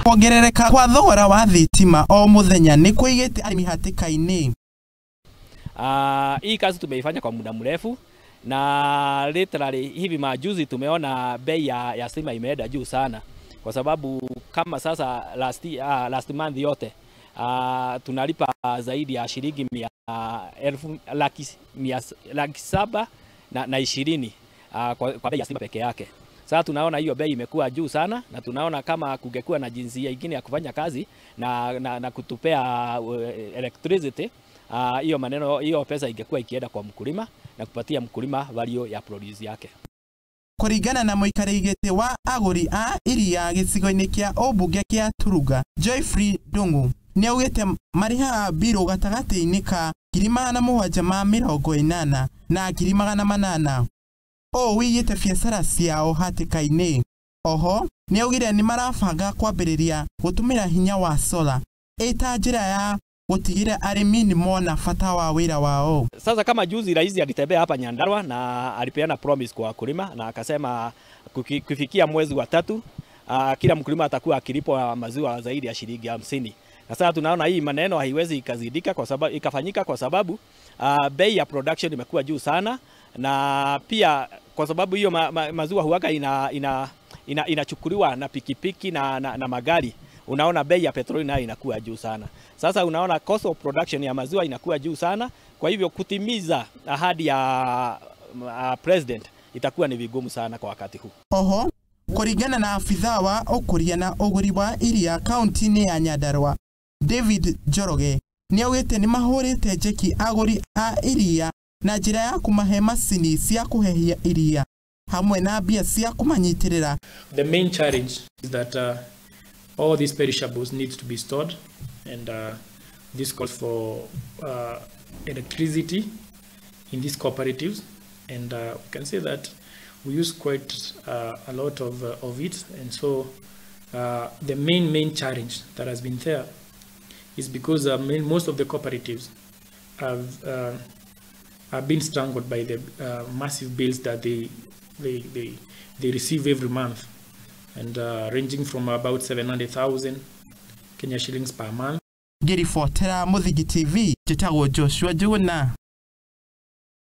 Kuongerereka kwa thogora wa thitima o muthenya nĩ kũigĩte arĩmi hatĩka-inĩ. Hii kazi tumeifanya kwa muda mrefu na literally hivi majuzi tumeona bei ya stima imeenda juu sana, kwa sababu kama sasa last month yote tunalipa zaidi ya shilingi 720,000 kwa bei ya stima peke yake. Sasa tunaona hiyo bei imekuwa juu sana, na tunaona kama kungekuwa na jinsi nyingine ya kufanya kazi na kutupea electricity, hiyo maneno, hiyo pesa ingekuwa ikienda kwa mkulima na kupatia mkulima value ya produce yake. Kũringana na mũikarĩri gĩtĩ wa agũri a iria gĩcigo-inĩ kĩa ũmbunge kĩa Turuga, Joyfrey Ndung'u nĩaugĩte marĩhaga mbirũ gatagatĩ-inĩ ka 780,000 na 800,000. Ũũ wĩigĩte biacara ciao hatĩka-inĩ. Oho nĩaugire nĩmarabanga kwambĩrĩria gũtũmĩra hinya wa sola ĩta njĩra ya gũtigĩrĩra arĩmi nĩmona bata wa wĩra wao. Sasa kama juzi rais alitembea hapa Nyandarua na alipeana promise kwa wakulima na akasema kufikia mwezi wa 3 kila mkulima atakuwa akilipwa maziwa zaidi ya shilingi 50. Na sasa tunaona hii maneno haiwezi ikazidika kwa sababu ikafanyika, kwa sababu bei ya production imekuwa juu sana, na pia kwa sababu hiyo maziwa huwaga inachukuliwa na pikipiki na magari. Unaona bei ya petroli nayo inakuwa juu sana. Sasa unaona cost of production ya maziwa inakuwa juu sana. Kwa hivyo kutimiza ahadi ya president itakuwa ni vigumu sana kwa wakati huu. Oho, kũringana na afithaa wa ũkũria na ũgũri wa iria kaunti-inĩ ya Nyandarua David Njoroge nĩaugĩte nĩmahũrĩte njeki agũri a iria na njĩra ya kũmahe macini cia kũhehia iria hamwe na mbia cia kũmanyitĩrĩra. The main challenge is that all these perishables need to be stored, and this calls for electricity in these cooperatives, and we can say that we use quite a lot of it, and so the main challenge that has been there is because most of the cooperatives have been strangled by the massive bills that they receive every month, and ranging from about 700,000 Kenya shillings per month. Ngĩribotera Mũthingi TV, njĩtagwo Joshua Njuguna.